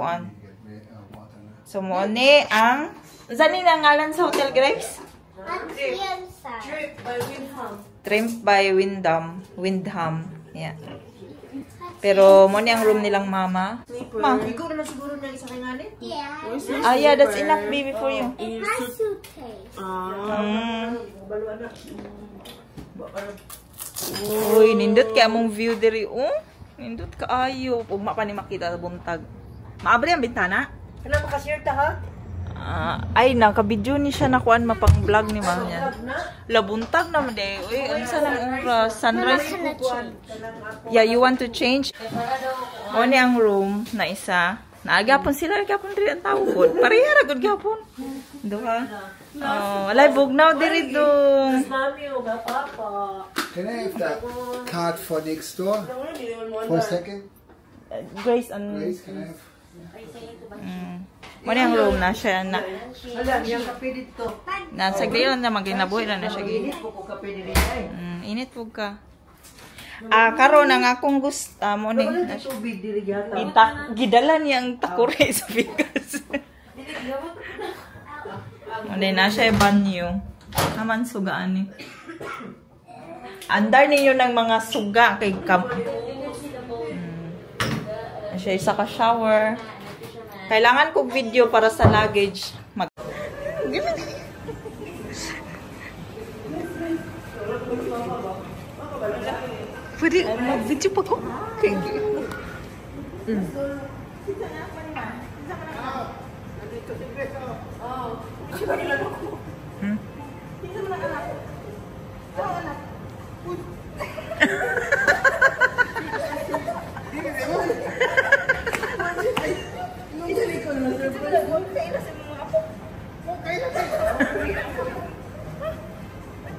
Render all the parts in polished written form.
kuan. So mo ni ang unsa ni ang ngalan sa Hotel Grace? Trip by Windham. Trimp by Windham. Windham. Yeah. Pero mo ni ang room nilang mama. Ma. Ikaw naman siguro na isa kay ngani? Yeah. Ah, yeah, that's enough, baby, for you. It has suitcase. Uy, nindot kay among view diri oh. Nindot kaayo. Ugma pa ni makita sa buntag. Maabri ang bintana? Kana makashare ta ha? Ah, ay naka-video ni siya nakuan mapang vlog ni ma'am niya. Labuntag naman de. Uy, unsa nang oras? Sunrise. Yeah, you want to change? O ni ang room na isa. Naagapon sila, agapon diri ang tao gud. Pareha ra gud gyapon. Duha. Oh, walay bugnaw diri dong. Mami o ga papa. Can I have that card for next door? For a second? Grace and Grace, can I have? Mo ni ang room na siya na. Ala, niyang kape dito. Nasa grill na maginabuhi na siya. Init ko ko kape diri ay. Init pug ka. Ah, karon ang akong gusto mo ni. Wala tubig diri yata. Itak, gidala niya ang takure sa bigas. Hindi na siya banyo. Naman sugaan ni. Andar ninyo ng mga suga kay kam. Siya isa ka shower. Kailangan kong video para sa luggage. Mag Pwede mag-video pa ko? Okay.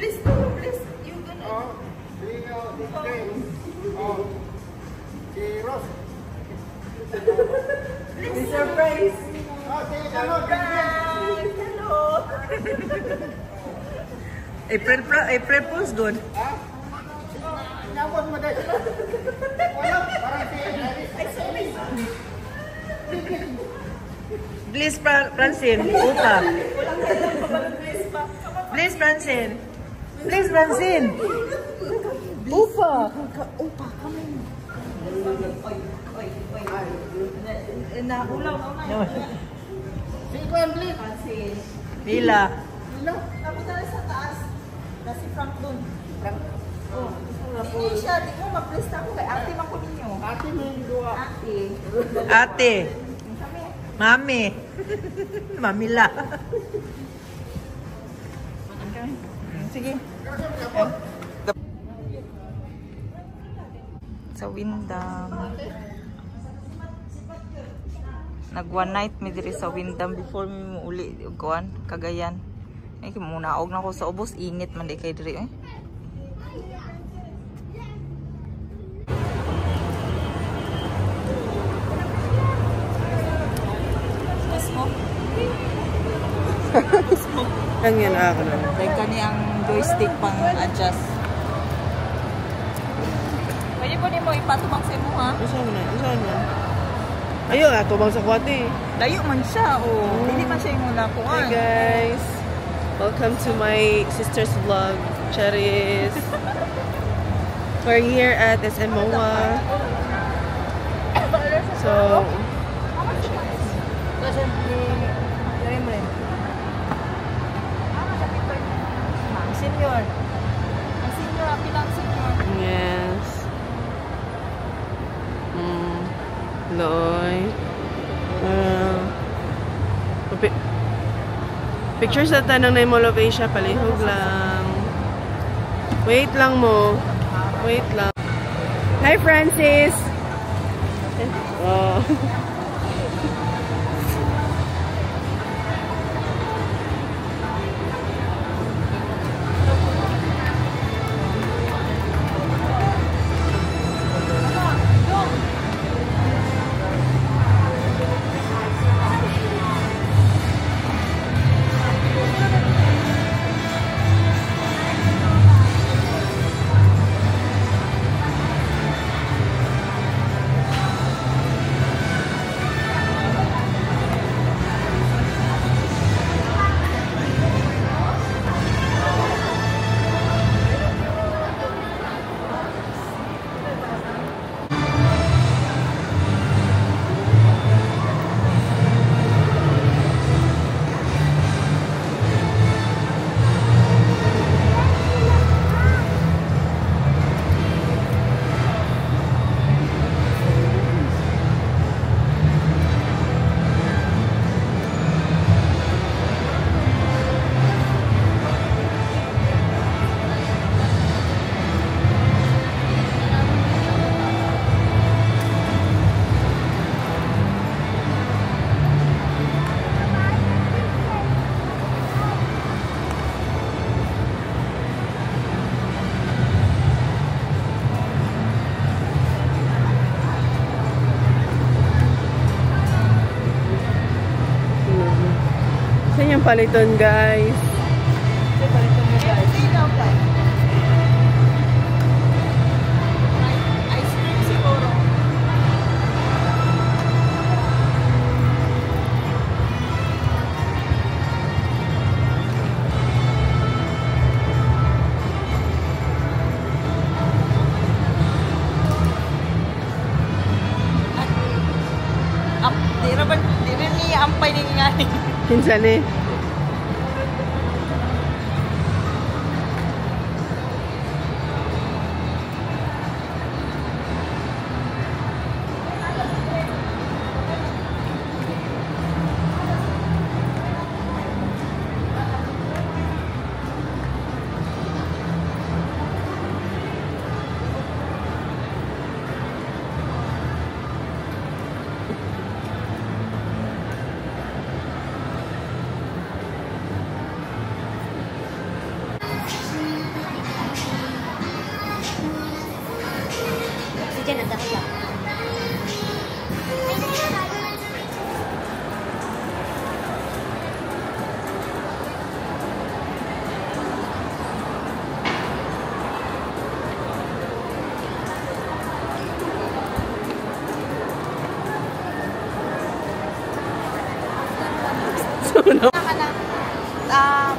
Please, please, you gonna... Surprise. Hello! April Fools good. Please, Francine. Upa. Please, Francine. Please, Francine. Upa. Upa, kami. Oy, oy, oy. Naulaw na. Francine. Mila. Tapos na sa taas. Na si Frank dun. Frank? Oh. Hindi siya, di ko ma-please na ako kay ate man ko ninyo. Ate mo yung duwa. Ate. Ate. Kami. Mami. Mamila. Sige. Sa Windham. Nag one night mi diri sa Windham before mi muuli og kuan, Cagayan. Ay munaog na ko sa ubos, init man di kay diri eh. Ang yan ako na. Like kani ang joystick pang adjust. Pwede po nimo ipatubang sa imo ha. Usa mo na, usa na. Ayo, atubang sa kwate. Layo man siya o dili man siya imong Hi lakuan. guys. Welcome to my sister's vlog, Charis. We're here at SM MOA. So, Senior. Ang senior, ang pilang senior. Yes. Loy. Pictures sa tanong na Mall of Asia, palihog lang. Wait lang mo. Wait lang. Hi, Francis! Oh. Aming paliton, guys. Ice cream siguro. Di rin niya ampay ni nga ni. Kinsa ni?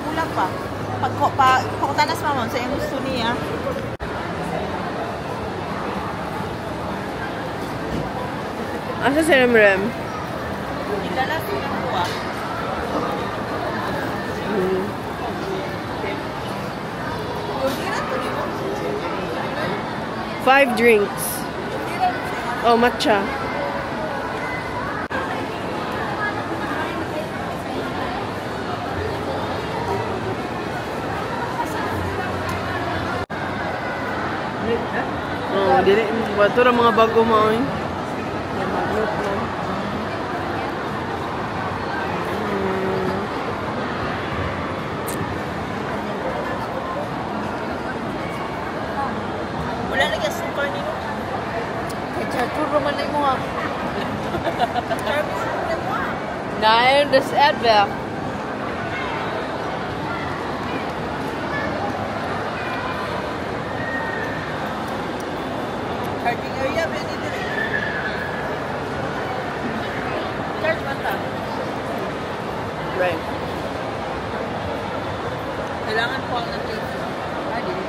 Kulang pa. Pagkutanas mama sa iyong gusto niya. Asa si Remrem? Idala sila ko ah. 5 drinks. Oh, matcha. Oh, dili bato ra mga bago mo oy. Wala lagi sukar nino. Kay charcoal man na imo ha. Charcoal man na imo ha. Nein, das Erdbeer. Charging area ba ni dire? Charge man ta. Right. Kailangan ko ang nag-take. Ay, dili.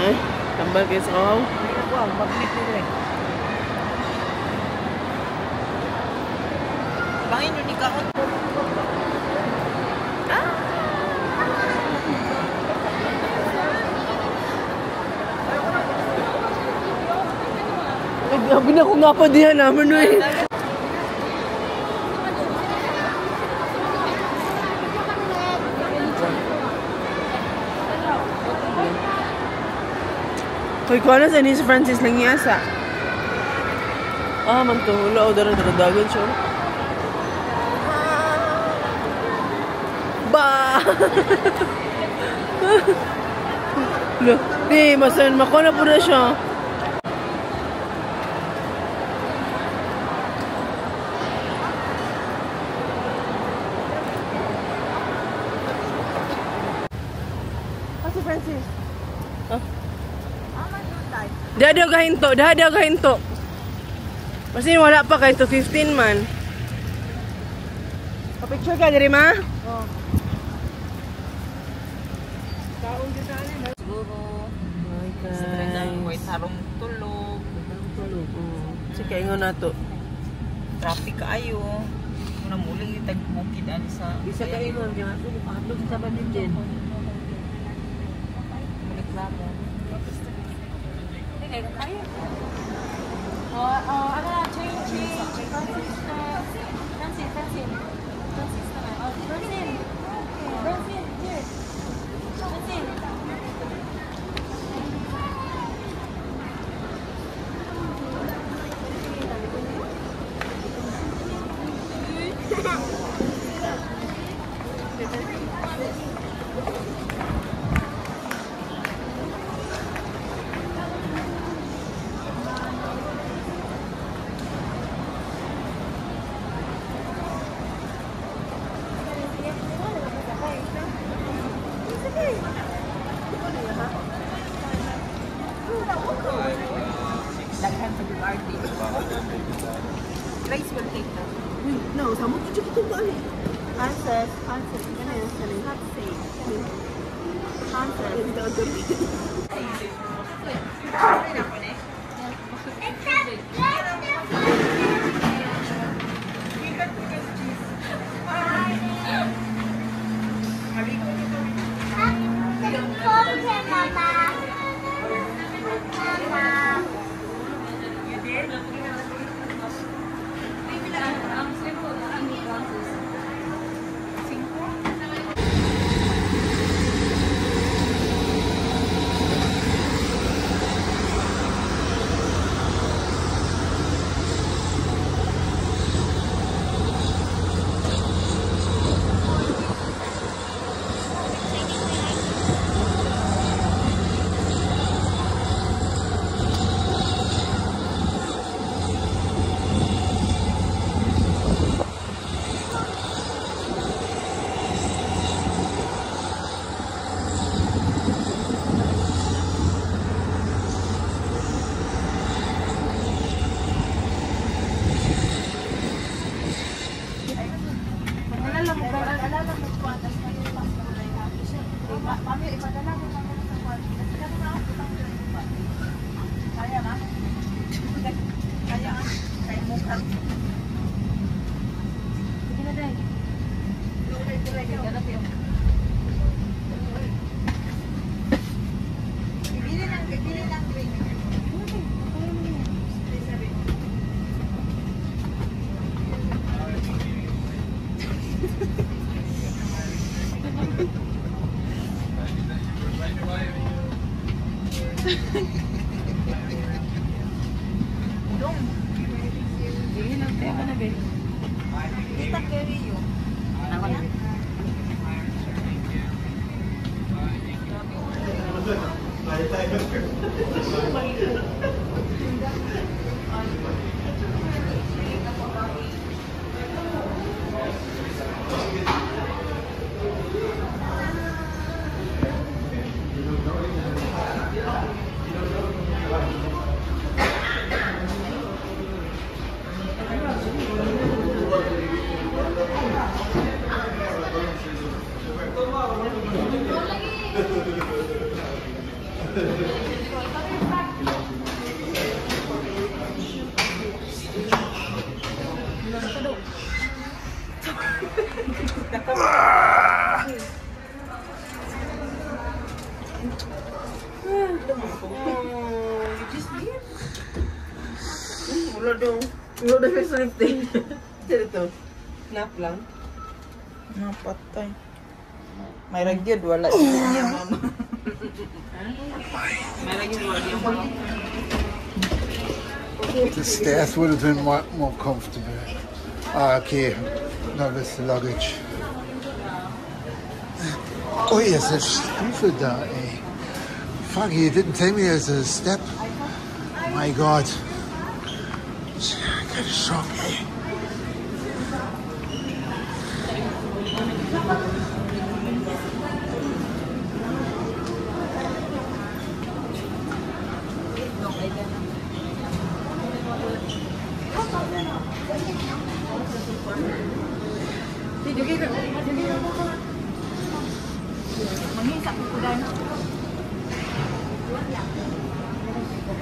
Eh, tambal kay sa kawaw. Hindi na ko ang magnet ni dire. Bangin yun ni kaon. Ay, grabe na kung nga pa diyan naman eh. Koy ko na sa ni si Francis lang yasa. Ah, mantuhula o dara dara dagan siya. Ba! Lo, di masan mako na po na siya. Ah, si Francis. Ah. Dada gahinto, dada gahinto. Kasi wala pa kay 15 man. Pa-picture ka diri ma? Oh. Siguro. Hi Wait, harong tulog. Sige, ingon na to. Traffic kaayo. Muna muling itag bukid ani sa. Bisa ka ingon kay mas pahablog sa bandit din. Reklamo. Oh, ano na, change, change. Francis na. Francine, Francine. Francis na. Oh, Francine. Francine, here. Francine. Daghan pa yung RT. Grace will take that. No, sa mo kito kito ba ni? Frances, Frances, not safe. Frances. Mama. Mama. Tita carry you. Wala daw. Wala daw siya swerte. Dito. Nap lang. Napatay. May ragyod, wala siya mama. May ragyod, wala siya mama. The stairs would have been more comfortable. Ah, okay. Now that's the luggage. Oh, hier ist eine Stufe da, ey. Fuck, you didn't tell me there's a step. Oh my God. I got a shock, ey.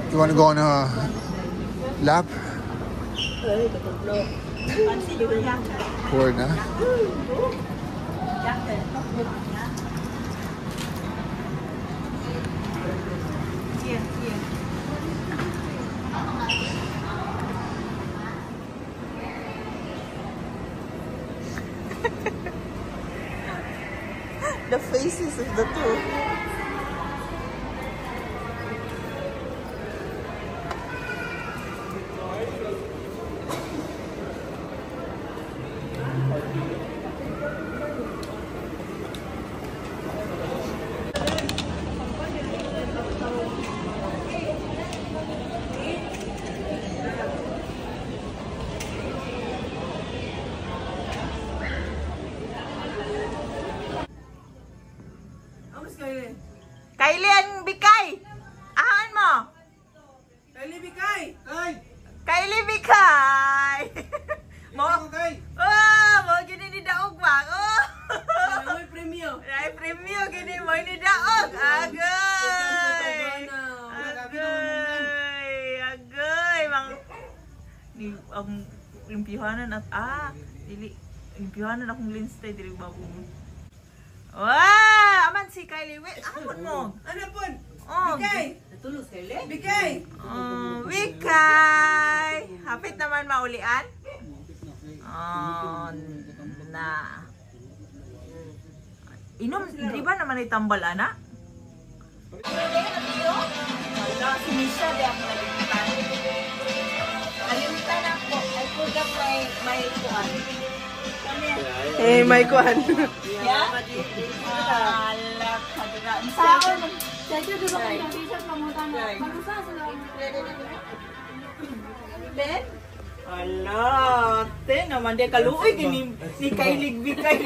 You want to go on a lap? Poor, ne? Here, here. The faces of the two. Kylie. Kylie ang bikay. Ahaan mo. Kylie, bikay! Kylie bikay. Mo. Oh, mo gini ni daog ba? Oh. May premyo. Ay, premyo gini mo ni daog. Agay. Agay. Agay. Mang ni ang limpyuhanan at dili limpyuhanan akong lens tay dili ba ko. Wah, aman si Kylie. Wait, amon mo. Ano po? Oh, Bikay! Bikay! Oh, bikay. Hapit naman maulian. Oh, na. Inom, di ba naman ay tambal, ana? Wala, si Misha, di ako nalimutan. Nalimutan ako. I forgot my kuan. Eh, may kuan. Yeah? Ala, kadra. Saan? Ten? Ala, ten naman. Di kaluoy gini ni Kylie Bikay.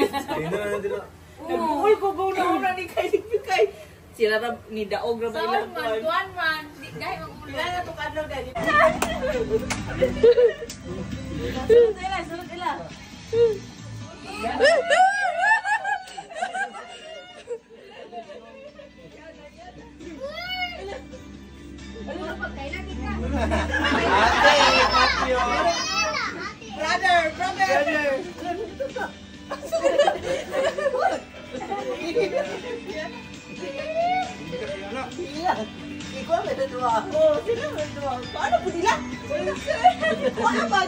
Nagbuhol ko ba na ni Kylie Bikay? Sila ra ni daog ra ba ilang kuan? Tuan man, di dahil magulo. Wala na to kadlaw dali. Sulod ila, sulod ila. Brother, brother. Ikaw may dalawa. Oh, sila may dalawa. Paano po nila? Wala ba?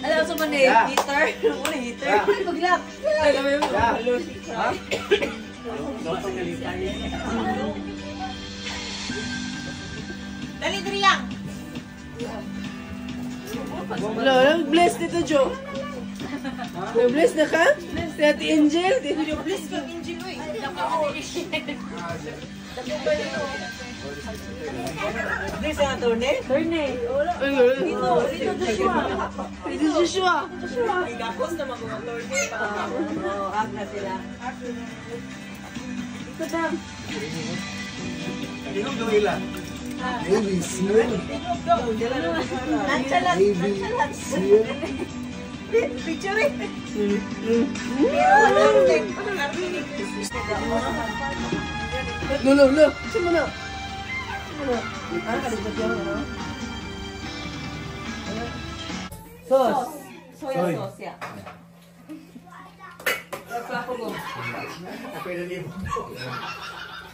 Alam sa man eh, heater. Wala heater. Ay, paglak. Alam mo yung halo si Cry. Dali, dali lang. Wala, bless dito, Jo. Bless na ka? Si Ate Angel? Bless kang Angel, uy. Bless ang attorney? Dito, Dito, Joshua. Dito, Joshua. Gakos na mga attorney. Oo, ag na sila. Navy SEAL. Nonchalant, Navy nonchalant. SEAL. Picture eh. No, no, no. Saan mo na? Saan mo na? Ah, kaligtad yan, ano? Sauce. Soya sauce, yeah.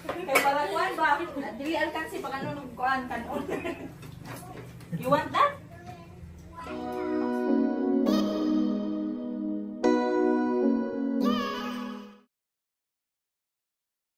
Kay para kuan ba? Dili alkansi pag ano nung kuan kanon. You want that?